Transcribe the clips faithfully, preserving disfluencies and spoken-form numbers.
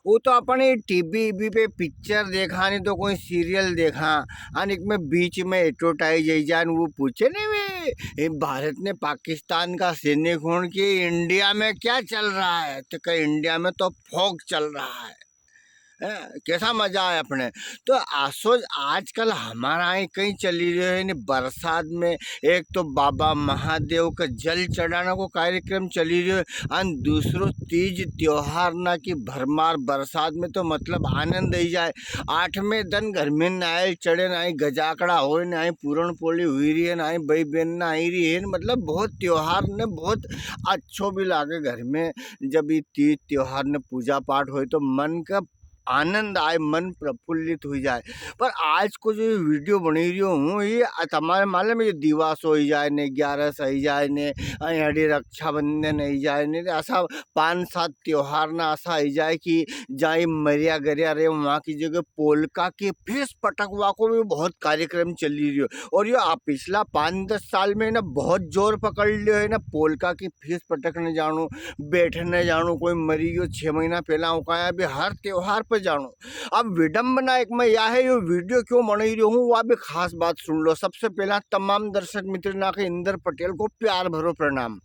वो तो अपन ये टीवी ईवी पे पिक्चर देखा, नी तो कोई सीरियल देखा, अन एक में बीच में एडवर्टाइज आई जाए, वो पूछे नी वे, "ये भारत ने पाकिस्तान का सैनिक होण के इंडिया में क्या चल रहा है?" तो कहे, "इंडिया में तो फोक चल रहा है।" हैं, कैसा मजा आए अपने। तो असो ज आजकल हमारा यहाँ कई चली रह्यो है ने, बरसात में एक तो बाबा महादेव का जल चढ़ाने को कार्यक्रम चली रह्यो है, अन दूसरो तीज त्योहार ना की भरमार बरसात में तो मतलब आनंद आई जाए। आठवें दिन घर में नायल चढ़े, ना ही गजाकड़ा होए, ना ही पूरण पोली हुई रही है, ना ही बई बेन ना आई रही है, मतलब बहुत त्योहार ने बहुत अच्छो भी लागे घर में। जब ये तीज त्योहार ने पूजा पाठ होए तो मन का आनंद आए, मन प्रफुल्लित हुई जाए। पर आज को जो ये वीडियो बनी रही हूँ, ये तमारे मालूम है, ये दिवास हो जाए ने, ग्यारस आई जाए ने, अड़ी रक्षाबंधन आई जाए ने, ऐसा पांच सात त्योहार ना ऐसा आई जाए कि जहाँ ये मरिया गरिया रहे, वहाँ की जगह पोलका की फीस पटकवा को भी बहुत कार्यक्रम चली रही हो। और यो आप पिछला पाँच दस साल में ना बहुत जोर पकड़ लियो है ना, पोलका की फीस पटकने जाणो, बैठने जाणो, कोई मरी गयो छह महीना पहला उकाया भी हर त्योहार पर जाणो। अब विडंबना एक में या है, यो वीडियो क्यों बनाई रह्यो हूँ, वा भी खास बात सुन लो। सबसे पहला तमाम दर्शक मित्र ना के इंदर पटेल को प्यार भरो प्रणाम।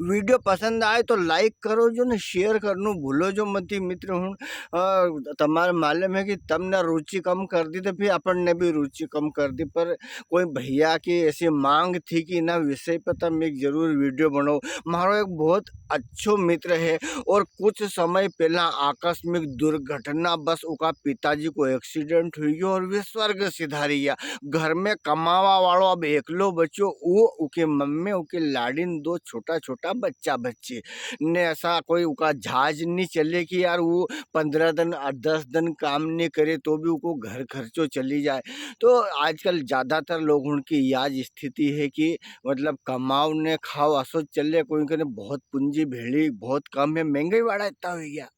वीडियो पसंद आए तो लाइक करो जो ने, शेयर करनो भूलो जो मती मित्र हुण। अ, तमारे मालूम है कि तमने रुचि कम कर दी तो फिर अपन ने भी रुचि कम कर दी, पर कोई भैया की ऐसी मांग थी कि इना विषय पर तम एक जरूर वीडियो बनाओ। म्हारो एक बहुत अच्छो मित्र है और कुछ समय पहला आकस्मिक दुर्घटना बस उका पिताजी को एक्सीडेंट हुई गयो और वे स्वर्ग सिधारी गया। घर में कमावा वालो अब एकलो बच्यो, वो उके मम्मी, उके लाड़ी ने दो छोटा छोटा बच्चा बच्ची ने। ऐसा कोई उका जहाज नी चले कि यार वो पन्द्रह दिन और दस दिन काम नी करे तो भी उको घर खर्चो चली जाए। तो आजकल ज्यादातर लोग उनकी याज स्थिति है कि मतलब कमाओ ने खाओ, असो चले, कोई कने बहुत पूंजी भेली बहुत कम है, महंगाई वाला इतना हो गया।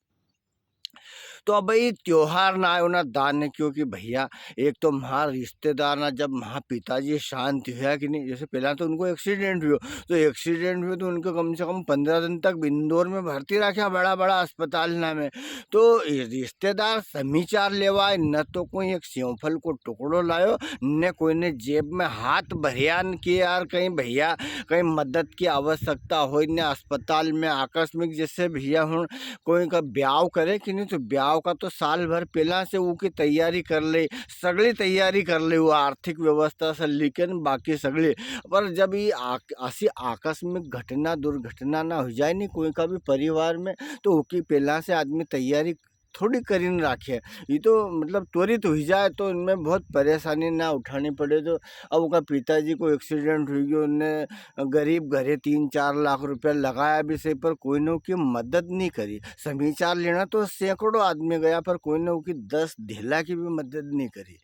तो अब भाई त्योहार ना आयो ना दान ने, क्योंकि भैया एक तो म्हारा रिश्तेदार ना जब म्हारा पिताजी शांत हुआ कि नी, जैसे पहला तो उनको एक्सीडेंट हुयो, तो एक्सीडेंट हुयो तो उनको कम से कम पन्द्रह दिन तक इंदौर में भर्ती रखा बड़ा बड़ा अस्पताल ना में। तो ये रिश्तेदार समीचार लेवा आए, न तो कोई एक सेवफल को टुकड़ो लायो, न कोई ने जेब में हाथ भरिया न कि यार कहीं भैया कहीं मदद की आवश्यकता हो, ने अस्पताल में आकस्मिक जैसे भैया हुण कोई का ब्याव करे कि नी, तो ब्याव का तो साल भर पहला से उकी तैयारी कर ले, सगली तैयारी कर ले, वो आर्थिक व्यवस्था से लेकिन बाकी सगली। पर जब ये आक-, ऐसी आकस्मिक घटना, दुर्घटना ना हो जाए नी कोई का भी परिवार में, तो उकी पहला से आदमी तैयारी थोड़ी करीन राखे। ये तो मतलब त्वरित हुई जाए तो इनमें बहुत परेशानी ना उठानी पड़े। तो अब उका पिताजी को एक्सीडेंट हुई गयो, उनने गरीब घरे तीन चार लाख रुपया लगाया भी सही, पर कोई ने उकी मदद नी करी। समीचार लेना तो सैकड़ों आदमी गया, पर कोई ने उकी दस धेला की भी मदद नी करी,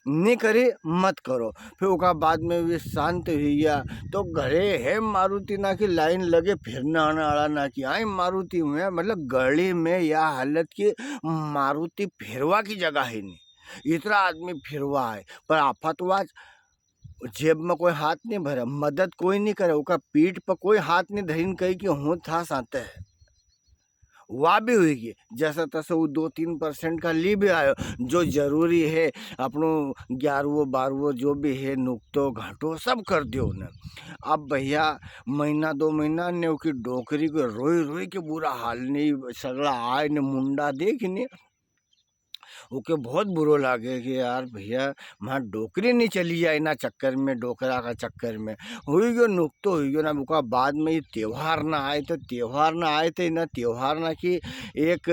नी करी, मत करो। फिर उका बाद में भी शांत हुई गया। तो घरे है मारुति ना की लाइन लगे, फिरने आने वाला ना की आई मारुति हुए, मतलब गली में या हालत की मारुति फिरवा की जगह ही नी, इतना आदमी फिरवा है। पर आफत वाज जेब में कोई हाथ नी भरे, मदद कोई नी करे, उका पीठ पर कोई हाथ नी धरीन कही कि हूँ था साथे है। वा भी हुई गई, जैसा तैसा वो दो तीन परसेंट का ली भी आयो, जो जरूरी है, अपनो ग्यारहवो बारहवो जो भी है, नुकतो घाटो सब कर दियो उन्हें। अब भैया, महीना दो महीना ने उकी डोकरी को रोई रोई के बुरा हाल नी, सगला आय ने मुंडा देख ने, उके बहुत बुरो लागे कि यार भैया, म्हां डोकरी नी चली जाए ना चक्कर में, डोकरा का चक्कर में। हुई गयो, नुकतो हुई गयो ना। उका बाद में ये त्योहार ना आए, तो त्योहार ना आए, तो इना त्योहार ना की एक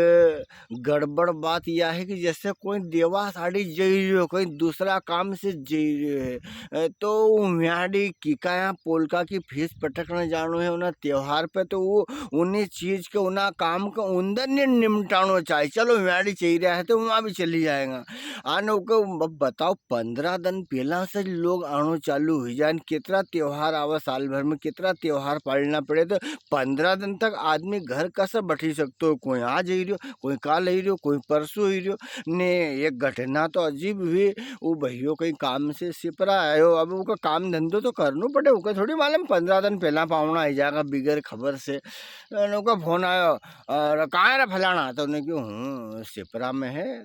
गड़बड़ बात या है कि जैसे कोई देवा साड़ी जई रह्यो, कोई दूसरा काम से जई रह्यो है, अ, तो म्याड़ी की काया पोलका की फीस पटकने जानो है उना त्योहार पे, तो वो उनी चीज के, उना काम के उंदर ने निमटानो चाहे। चलो, म्याड़ी चाहिए रहा है, तो वहाँ भी चली जाएगा। अने उके अब बताओ, पन्द्रह दिन पहला से लोग आणो चालू हुई जाए। कितरा त्योहार आवे साल भर में, कितरा त्योहार पालना पड़े, तो पन्द्रह दिन तक आदमी घर कसे बैठी सकतो? कोई आज ही रह्यो, कोई काल ही रह्यो, कोई परसों ही रह्यो। ने एक घटना तो अजीब हुई, वो भैयो कहीं काम से सिपरा आयो। अब उका काम धंधो तो करनो पड़े, उका थोड़ी मालूम पन्द्रह दिन पहला पावणा आई जाएगा बिगर खबर से। अने उका फोन आयो, "और कहाँ है रे फलाना?" तो उन्हें क्यों, "हूँ सिपरा में है।"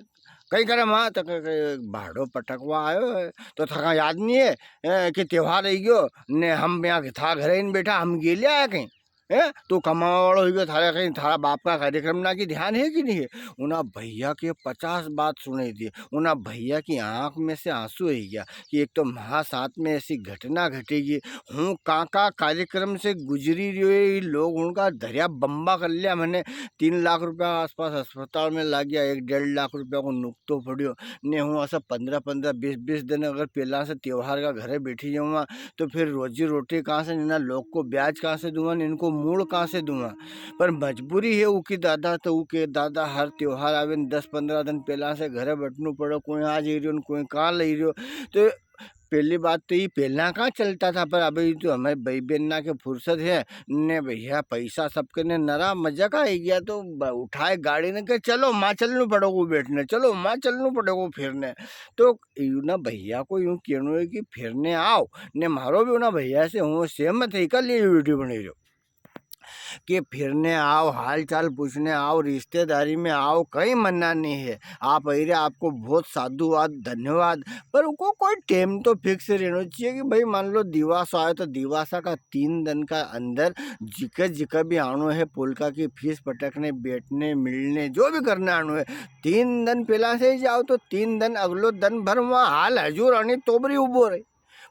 "कई करे वहाँ?" तो कहे, "कहे भाड़ो पटकवा आयो है।" "तो थाका याद नहीं है, ए, कि त्योहार आई गयो, ने हम यहाँ था घरे ही नहीं बैठा, हम गेले आया कहीं?" हैं? तू कमावा वालो हो गयो, थारे कहीं थारा बाप का कार्यक्रम ना की ध्यान है कि नहीं है? उना भैया के पचास बात सुनाई दी। उना भैया की आंख में से आंसू ही गया कि एक तो म्हा साथ में ऐसी घटना घटेगी। हूँ कां का कार्यक्रम से गुजरी रह्यो है, ये लोग उनका धरिया बम्बा कर लिया। मैंने तीन लाख रुपया आसपास अस्पताल में लाग गया, एक डेढ़ लाख रुपया को नुकतो पड़्यो। ने हूँ ऐसा पन्द्रह पन्द्रह, बीस बीस दिन अगर पहला से त्योहार का घरे बैठी जाऊँगा, तो फिर रोजी रोटी कहाँ से, इन्हें लोग को ब्याज कहाँ से दूंगा, इनको मूल कहाँ से दूंगा? पर मजबूरी है उकी दादा, तो उके दादा हर त्योहार आवे न दस पन्द्रह दिन पहला से घरे बैठनू पड़े, कोई आज ही रह्यो न कोई काल ही रह्यो। तो पहली बात तो ये पहला कहाँ चलता था, पर अभी तो हमारे भाई बहन ना के फुर्सत है ने भैया, पैसा सबके ने नरा मजा का आई गया, तो ब-, उठाए गाड़ी ने के, "चलो माँ चलनू पड़ेगो बैठने, चलो माँ चलनू पड़ेगो फिरने।" तो यूं ना भैया को यूं कहनो है कि फिरने आओ, ने म्हारो भी उना भैया से हूँ सहमत है, इका लिए वीडियो बनी रह्यो कि फिरने आओ, हाल चाल पूछने आओ, रिश्तेदारी में आओ, कई मना नहीं है। आप आई रहे, आपको बहुत साधुवाद, धन्यवाद। पर उको कोई टेम तो फिक्स रहनो चाहिए कि भाई मान लो दिवासो आयो तो दिवासा का तीन दिन का अंदर जिके जिके भी आणो है, पोलका की फीस पटकने, बैठने, मिलने, जो भी करने आणो है, तीन दिन पहला से ही जाओ तो तीन दिन अगलो दिन भर वहाँ हाल हजूर आनी तोबरी उबो रहे।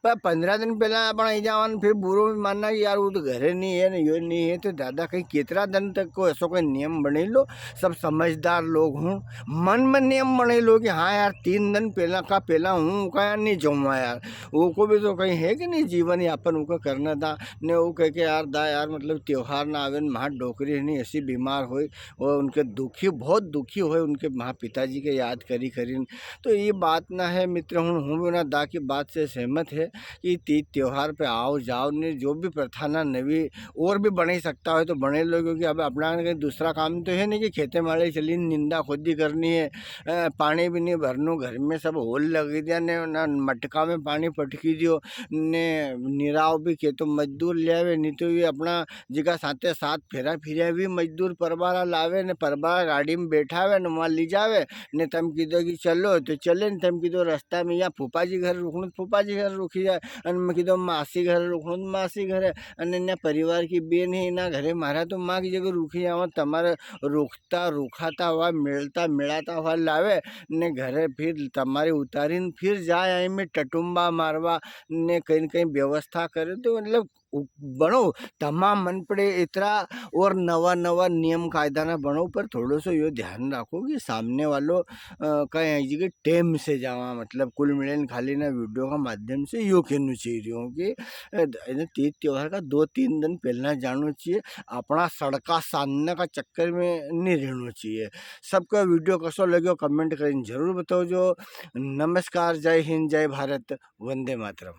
पर पन्द्रह दिन पहला अपन आई जावा न, फिर बुरो भी मानना कि यार वो तो घरे नहीं है ना, यो नहीं है, तो दादा कहीं कितरा दिन तक को ऐसो कोई नियम बने लो, सब समझदार लोग हों, मन में नियम बने लो कि हाँ यार, तीन दिन पहला का पहला हूँ, उका यार नहीं जाऊँगा यार। उको भी तो कहीं है कि नहीं जीवन यापन उका करना था, ने वो कह के यार दा यार, मतलब त्योहार ना आवे न, म्हार डोकरी है नहीं, ऐसी बीमार होई, वो उनके दुखी, बहुत दुखी होए, उनके म्हा पिताजी के याद करी करीन। तो ये बात ना है मित्र, हूँ, हूँ भी उना दा की बात से सहमत है कि तीज त्योहार पे आओ जाओ ने, जो भी प्रथा ना नवी और भी बने सकता हो तो बने लो, क्योंकि अब अपना कहीं दूसरा काम तो है नहीं कि खेते माले चली निंदा खुदी करनी है, अ, पानी भी नहीं भरनो, घर में सब होल लगी दिया ने, ना मटका में पानी पटकी दियो ने, निराव भी के तो मजदूर ले आवे, नहीं तो ये अपना जिका साथे सात फेरा फिरिया भी मजदूर परबारा लावे ने परबारा गाड़ी में बैठावे ने वहाँ ले जावे ने तम कीधो कि चलो तो चले ने तम कीधो रास्ता में यहाँ फूफा जी घर रुकणो तो फूफा जी घर रुकी जाए अन मैं कीधो मासी घर रुकणो तो मासी घर है अन इन्हें परिवार की बेन है इना घरे मारा तो माँ की जगह रुकी जावा तमारे रुकता रुखाता हुआ मिलता मिलाता हुआ लावे ने घरे फिर तमारी उतारी ने फिर जाए आई में टटुम्बा मारवा ने कहीं न कहीं व्यवस्था करे तो मतलब उ-, बनो, तमाम मन पड़े इतरा और नवा नवा नियम कायदा ना बनो, पर थोड़ो सो यो ध्यान राखो कि सामने वालो, अ, कहीं ऐसी के टेम से जावा, मतलब कुल मिले न खाली ना वीडियो का माध्यम से यो कहना चाहिए रह्यो कि, अ, द-, इन्हें तीज त्योहार का दो तीन दिन पहला जानो चाहिए, अपना सड़का सानने का चक्कर में नहीं रहना चाहिए। सबका वीडियो कसो लग्यो comment करीन जरूर बताओ जो। नमस्कार, जय हिंद, जय भारत, वंदे मातरम।